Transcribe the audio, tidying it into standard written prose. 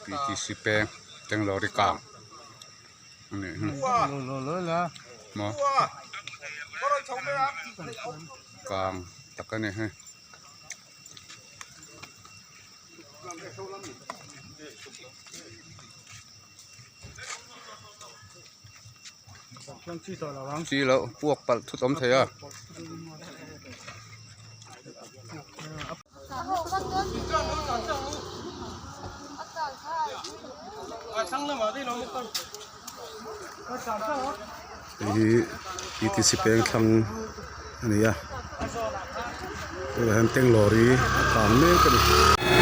P T C peng Tanglawri kang a nih hi maw kang tak a ni hei. Chi loh puak palh thut awm thei a. Hei hi etc peng thlang a ni a tunah hian tanglawri a kang mek a ni.